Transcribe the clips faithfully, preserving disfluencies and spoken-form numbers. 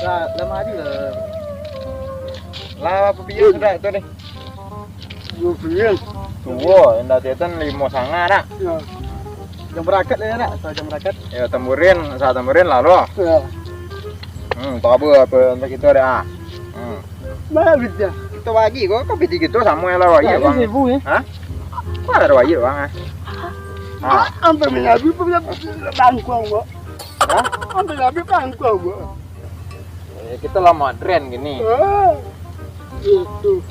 Lah, lah maju lah. Lah, apo pian sudah tu ni? Duo pian. Duo, indak teten limo sanga dak? Yo. Jam barakat lah yo dak? Atau jam barakat? Yo, tamburin, sa tamburin lah lo. Yo. Hmm, tahu apa, apa untuk itu ada. Hmm. Mana duitnya? Kita bagi kok, kau piti kita sama yang lah wajib. Ada bang. Seribu ya? Hah? Mana ada wajib bang? Ah. Ah, hampir menyabi pun bangkuang kok. Hah? Hampir menyabi bangkuang kok. Eh, kita lah modern gini. Ah, itu.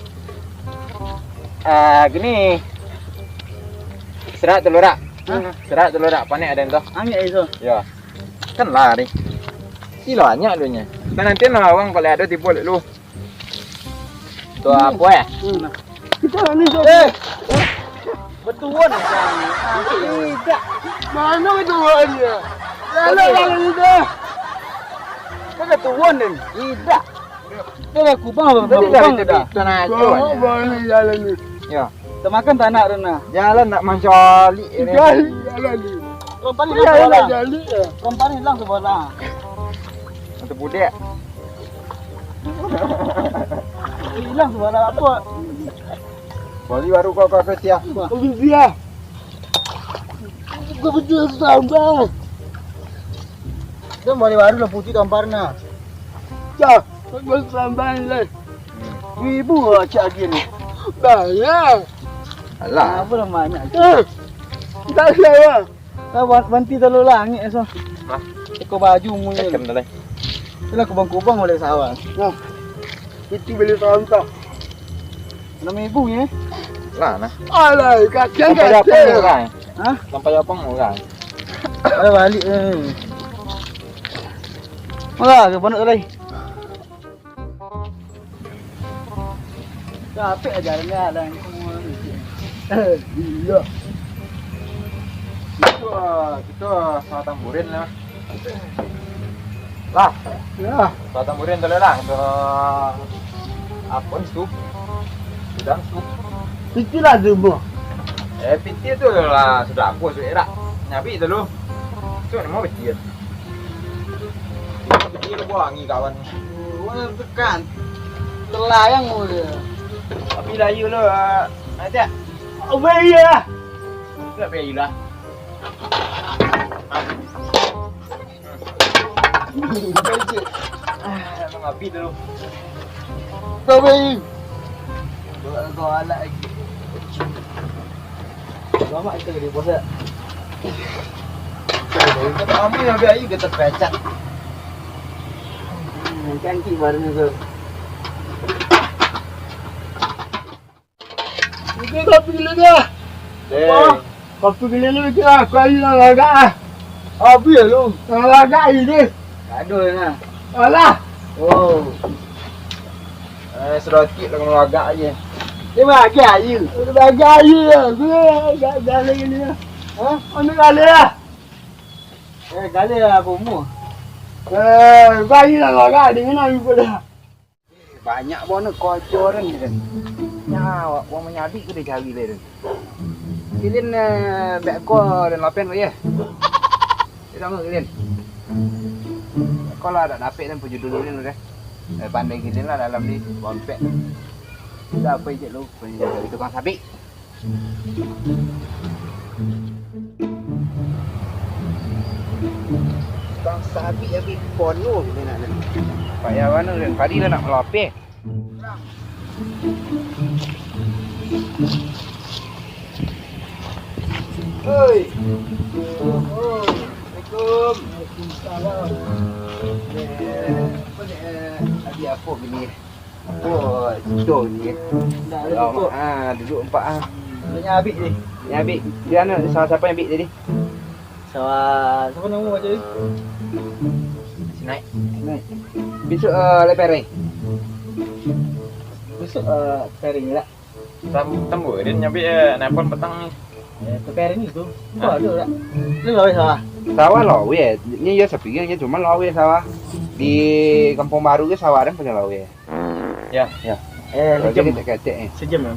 Ah, gini. Serak dulu rak. Hah? Serak dulu rak, panik ada yang tu. Angin itu. Ya. Kan lari. Ilo banyak duitnya. Dan nanti nah orang kalau ada tipu lu. Tu apa eh? Hmm. Kita ni tu. Eh. Betuan. Tidak. Mana betuan dia? Lalu lalu itu. Kau betuan ni. Tidak. Dia lah kubang, kubang dah. Kubang, kubang ni jalan ni. Ya. Tamakan tanak tu nah. Jalan nak mancalik ni. Jalan, jalan ni. Rompani hilang sebelah. Jalan, jalan, ya. Rompani hilang sebelah. Untuk budak. Hilang sebelah apa? Bali baru kau, kau, kau, Tia. Bali Tia. Kau betul tambah. Dia bali baru lah putih tampar nah. Ya, kau betul tambah ni lah. Ibu acak agian ni. Banyak. Alah. Apa lah banyak? Eh, tak salah. Lah, ban-, banti talo langik, so. Hah? Iko baju mu ni. Tekem dah, lai. Itulah kubang-kubang oleh sawah. Nah. Itu beli sampah. Enam ribu ni. Lah, nah. Alah, kasihan. Sampai kasihan. Apa murah? Hah? Sampai apa murah? Alah, balik, eh. Alah, ke pondok tadi. Capek aja jalan-jalan semua. Iya. Itu, ah, kita salah tamburin lah. Lah. Ya. Salah tamburin tu lah. Untuk apa ni, sup? Udang sup. Itulah semua. Eh, piti tu lah sudah aku sudah rak. Nyabi tu lu. Tu nama piti. Piti lu buangi kawan. Wah, tekan. Telayang mu dia. Tapi layu lu, ah, ada. Apa iya? Enggak bayi lah. Ah, emang habis tu. Kau bayi. Kau, kau alat lagi. Lama kita kena puasa. Kami habis air kita pecah. Hmm, cantik baru ni tu. Itu kopi gila dia. Eh. Wah, kopi gila ni macam aku air lah agak ah. Habis lu. Lah agak air ni. Gaduh ni. Alah. Oh. Eh, sedikit lah kalau agak aja. Dia bagi air. Dia bagi air lah. Dia agak jalan ni lah. Ha? Ambil galih lah. Eh, galih lah aku mu. Eh, bayi lah agak air ni nak ikut dah. Banyak bana kocoran ni kan. Nya, awak buang manyabik ke dia cari dia tu. Silin, eh, bek ko dan lapen ko ye. Dia sama Silin. Ko lah dak dapek dan pujudul Silin tu deh. Eh, pandai Silin lah dalam ni, bompek. Dah apa ijek lu, jadi tukang sabik. Bang Sabi habis pono ni nak ni. Payah bana kan. Tadi lah nak melapeh. Oi. Assalamualaikum. Waalaikumsalam. Eh, apa ni, eh, habis apa gini? Oh, itu ni. Dah, dah cukup. Ah, duduk empat ah. Banyak abik ni. Yang abik. Dia anu, sama siapa yang abik tadi? Sama siapa nama macam ni? Sinai. Sinai. Besok uh, leperai. Besok uh, leperai lah. Tam-, tunggu, dia nyabik eh, nelpon petang ni. Eh, leperai ni tu. Kau ada tak? Dia lawai sawah. Sawah lawai. Ni ya sepi ni cuma lawai sawah. Di Kampung Baru ke sawah dan punya lawai. Ya. Ya. Eh, sejam. Kecek-kecek eh. Sejam lah.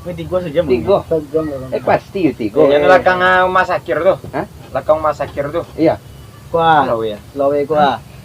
Ini tiga sejam. Tiga. Sejam lah. Eh, pasti ya tiga. Yang belakang ah, rumah Sakir tu. Hah? Belakang rumah Sakir tu. Iya. Kuah. Lawai ya. Lawai kuah.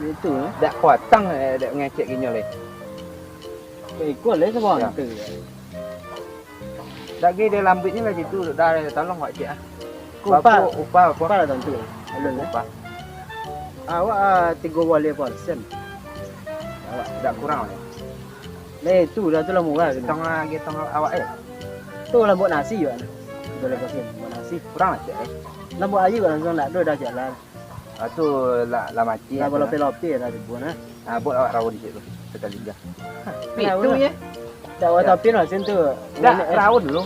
Itu, eh. Dak kuatang, eh, dak ngecek ginyo leh. Ikut leh sabantu. Yo. Dak gai dek lambuik ni lah situ, dah tolong awak cek ah. Ko upah, upah apo? Upah lah tantu. Alun, eh. Upah. Awak, ah, tigo baleh persen. Awak dak kurang leh. Leh tu dah tu lah murah tu. Tong lagi tong awak, eh. Tu lah buek nasi juo. Tigo baleh persen buek nasi. Kurang lah cek, eh. Lah buek aia langsuang dak ado dah jalan. Ah, tu lah, lah mati lah tu lah. Lah balapeh-lapeh lah ribuan, ah. Ah, buek awak raun di situ sakali dah. Pitunyo. Dak awak tapi lah sen tu. Dak, raun dulu.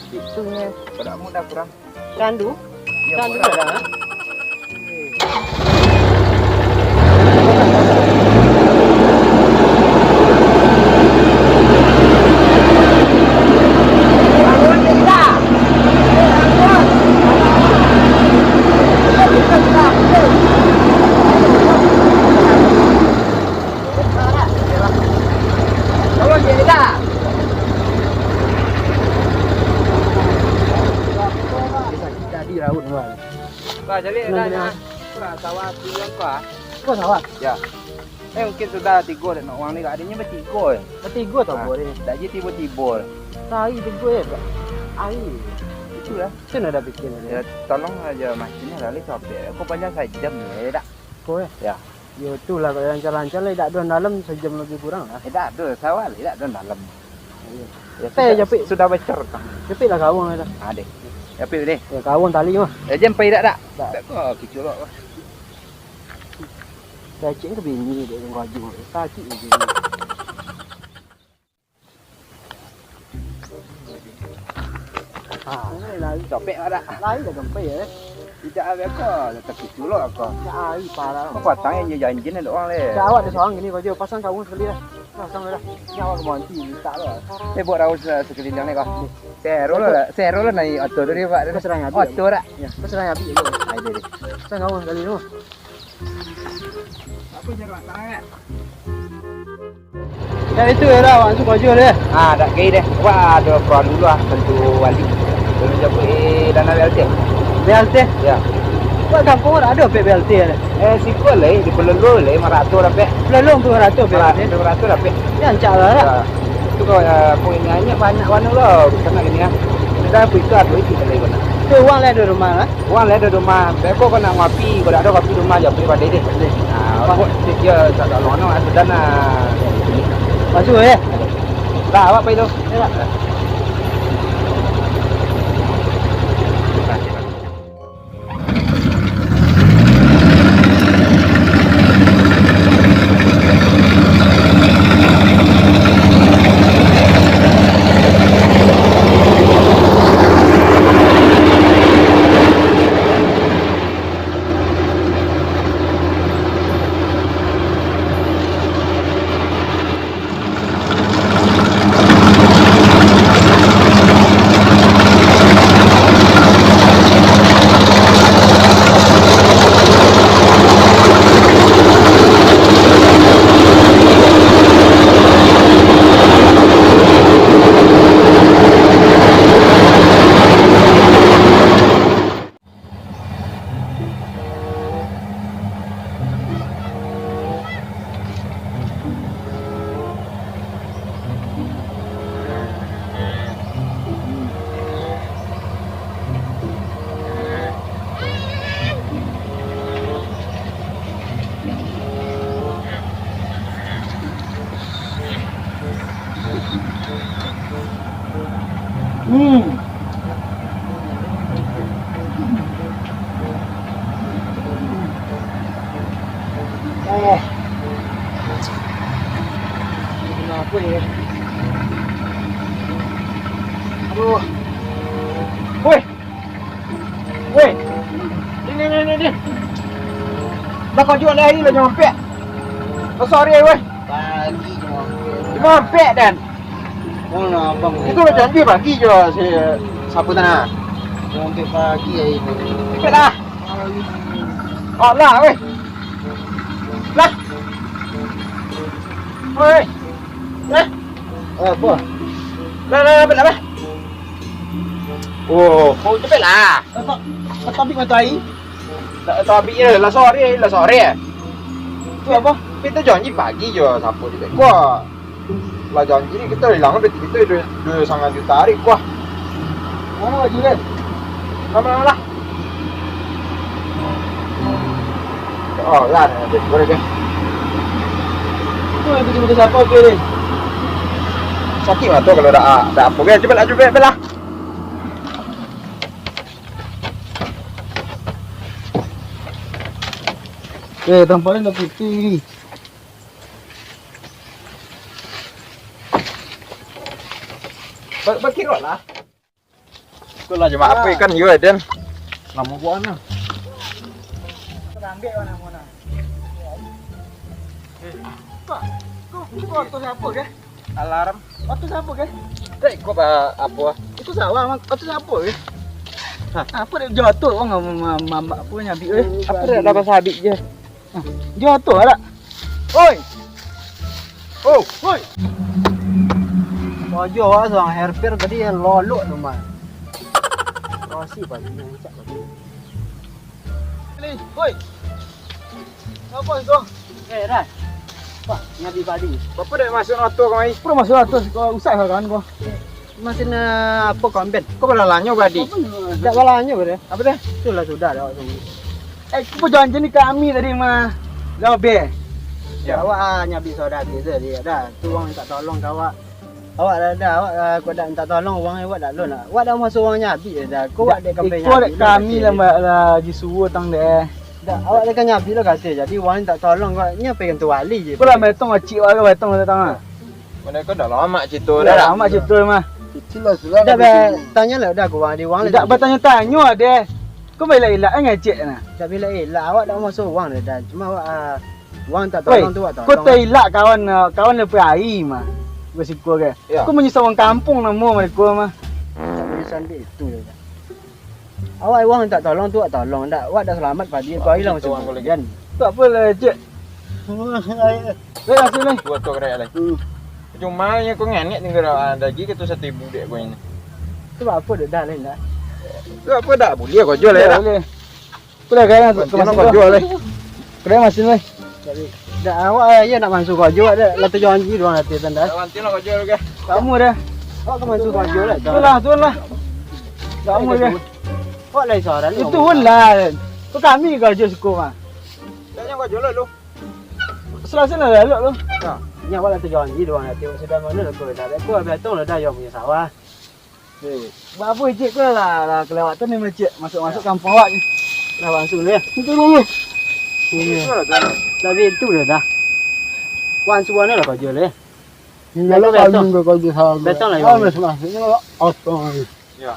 Pitunyo, kalau mudah kurang. Randu? Yo, randu kurang. Dah, ah. Jadi, Senang dah, kena. Nah. Kurang sawah, tu yang kau, ah. Kau sawah? Ya. Eh, mungkin sudah tigo dek nak uang ni, kak. Adanya batigo, eh. Batigo tau, ah, boleh. Dak je tibo-tibo. Sahari tigo, eh, Kak. Hari. Itulah. Itu nak dah pikir, ya. Ya, tolong aja masin lah, lali capek. Kau panjang sajam ni, ya, dak? Kau, eh? Ya. Yo, tu lah, kalau lancar-lancar lah, dak dalam sajam lebih kurang lah. Eh, dak ado, sawah lah, dak dalam. Iya. Ya, Teh, sudah, japik. Sudah bocor, Kang. Japik lah kawang lah. Ah, deh. Japik deh. Ya, kawang tali mah. Ya, jam pai dak, dak? Dak. Tak kau kicau lah. Cacing ke bini dek urang Kaju. Sakik ni bini. Ah, lai. Copek awak dak? Lai dah gempai, eh. Tidak ada ko, dah terkicau lah ko. Cak ai parah. Kau patang je janji nak orang leh. Cak awak dah sorang gini ko je, pasang kawang sekali lah. Pasang lah. Ni awak kemanti, minta lah. Eh, buat raus lah sekeliling ni ko. Sero lah, sero lah naik oto tu dia, Pak. Kau serang habis. Oto dak? Ya, kau serang habis je. Ai, deh, deh. Pasang kawang sekali tu. Apa je nak tangan? Ya, itu ya dah, masuk baju deh. Ah, dak gai deh. Wah, ada perlu dulu ah, tentu wali. Belum jemput, eh, dana B L T. B L T? Ya. Buat kampung dak ada pek B L T ya? Eh, siko leh, di Pelelu leh, lima ratus dah pek. Pelelu lima ratus pek B L T? Lima ratus dah pek. Ya, rancak lah, dak? Ya. Itu kau, eh, poinnya banyak warna lo, bukan nak gini ah. Kita pun itu ada itu tadi warna. Tu uang lah di rumah lah. Uang lah di rumah. Beko kau nak ngopi, kau dak ada kopi rumah, jauh pergi pandai deh. Nah, kau dia tak tolong no, sudah nah. Masuk ya. Dah, awak pai tu. Ya. Hmm. Eh. Kenapa ya? Aduh. Weh. Weh. Ni, ni, ni, ni, ni. Dah kau jual lagi lah, nyompek. Oh, sorry, weh. Pagi nyompek. Nyompek, Dan. Mana abang? Itu lah janji pagi je si siapa tu nah. Nyompek pagi hari ni. Cepat lah. Alah, weh. Lah. Weh. Lah. Apa? Lah, lah, lah, lah. Oh, oh, cepat lah. Tetap, tetap di mata air. Tak, tak habis je. Lah sore, lah sore. Tu apa? Kita janji pagi je, siapa di beko. Lah janji ni kita hilang duit kita dua, dua setengah juta hari kuah. Mana baju kan? Lama-lama lah. Oh, lah, duit boleh kan? Tu yang pergi motor siapa ke ni? Sakit mata kalau dah, dah apa kan? Cepat lah, cepat lah. Eh, tampaknya dah putih ni. Ba-, bakirot lah. Kau lah cuma apa ikan yo, Den? Lama buah nah. Terambik mana mana. Eh, kau, kau, kau tu siapa ke? Alarm. Waktu siapa ke? Tak ikut apa? Itu sawah, Mak. Waktu siapa ke? Hah? Apa dia jatuh orang ma-, ma-, ma-, apa nyabik, eh? Apa dia dah pasal habis je? Hah? Jatuh lah. Oi! Oh, oi! Wajah awak seorang hairpir tadi yang lolok tu, Man. Kasih pagi, cak pagi. Oi. Apo tu? Eh, Ran. Wah, nyabi padi. Apo dah masuk motor kau ni? Apo masuk motor kau usah lah kan kau. Masih nak apo kau ambil? Kau balanyo padi. Dak balanyo padi. Apo dah? Itulah sudah dah waktu ni. Eh, kau janji ni kami tadi mah. Dah habis. Ya. Awak ah, nyabi saudara kita tadi dah. Tu uang minta tolong ka awak. Awak dah, dah, awak ah, kau dak minta tolong uang awak dak lo nak. Awak dah masuk uang nyabi dah. Kau awak dek kami lah, lah jisuo tang deh. Dak, awak dah kan nyabi lo kata. Jadi uang minta tolong kau. Ni apa yang tu wali je. Kau lah betong acik awak betong datang ah. Mana kau dah lama cerita dah. Dah lama cerita mah. Kecil lah sudah. Dah be, tanya lah dah kau uang di uang. Dak bertanya-tanya deh. Kau bela elak eh ngecek nah. Dak bela elak, awak dak masuk uang dah. Cuma awak ah, Wang tak tolong tu, wak tolong. Kau tak ilak kawan, kawan lepas hari mah. Bersiko ke? Ya. Kau menyusah orang kampung namo mereka mah. Tak menyusah dek itu je. Awak wang tak tolong tu, wak tolong. Ndak, wak dah selamat padi. Kau hilang macam tu. Tu apa lah, cek? Baik, hasil ni. Dua tu kerek lai. Hmm. Cuma yang kau ngenek tinggal ada lagi ke tu satu ibu dek kau ini. Tu apa dah, dah lain dah. Tu apa dah boleh kau jual lah. Boleh. Aku dah kaya tu masuk kau jual eh. Kena masuk weh. Dah awak ya nak masuk kau jual dah. Lah terjanji doang nanti tanda. Nanti nak kau jual ke? Kamu dah. Awak ke masuk kau jual lah. Itulah, itulah. Kamu dah. Awak lain suara ni. Itu pun lah. Tu kami kau jual suku mah. Dah jangan kau jual lu. Selasa lah elok lu. Nah, ni awak lah terjanji doang nanti. Sudah mana lah kau dah. Kau dah tahu lah dah yang punya sawah. Eh, buat apa cik tu lah, lah kelewatan ni cik. Masuk-masuk kampung awak ni. Lah langsung dia. Itu dulu. Iya. Tapi itu dah dah. Wan subuh ni lah kau jual eh. Kalau kami kau jual sama. Betul lah. Masuk-masuk ni lah. Apa ni? Ya.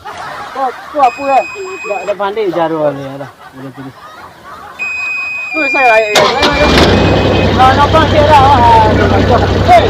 Kau, kau apa kan? Dah, dah pandai jaruh ni dah. Boleh pergi. Tu saya lain. Kalau nampak dia dah. Hei,